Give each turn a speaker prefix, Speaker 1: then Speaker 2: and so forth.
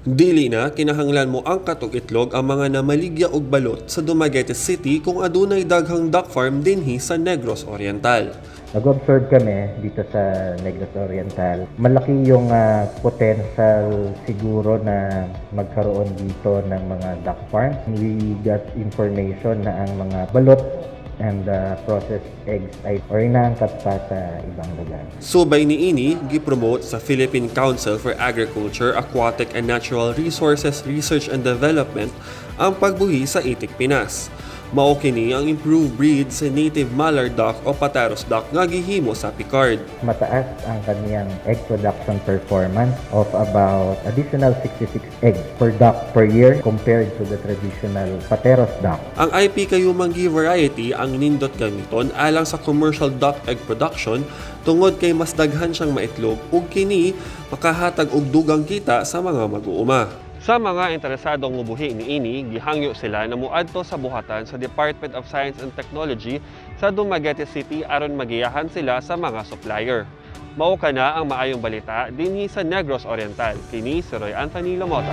Speaker 1: Dili na kinahanglan mo angkat og itlog ang mga namaligya og balot sa Dumaguete City kung adunay daghang duck farm dinhi sa Negros Oriental.
Speaker 2: Nag-observe kami dito sa Negros Oriental. Malaki yung potential siguro na magkaroon dito ng mga duck farms. We got information na ang mga balot and processed eggs ay or inaangkat pa sa ibang lugar.
Speaker 1: Subay niini, gipromote sa Philippine Council for Agriculture, Aquatic and Natural Resources Research and Development ang pagbuhi sa Itik Pinas. Mao kini ang improved breed sa native mallard duck o Pateros duck nga gihimo sa PCAARRD.
Speaker 2: Mataas ang kaniyang egg production performance of about additional 66 eggs per duck per year compared to the traditional Pateros duck.
Speaker 1: Ang IP Kayumanggi variety ang nindot gamiton alang sa commercial duck egg production tungod kay mas daghan siyang maitlog ug kini makahatag og dugang kita sa mga mag-uuma. Sa mga interesadong mubuhi niini, gihangyo sila na muadto sa buhatan sa Department of Science and Technology sa Dumaguete City aron magiyahan sila sa mga supplier. Mao kana ang maayong balita dinhi sa Negros Oriental. Kini si Roy Anthony Lomota.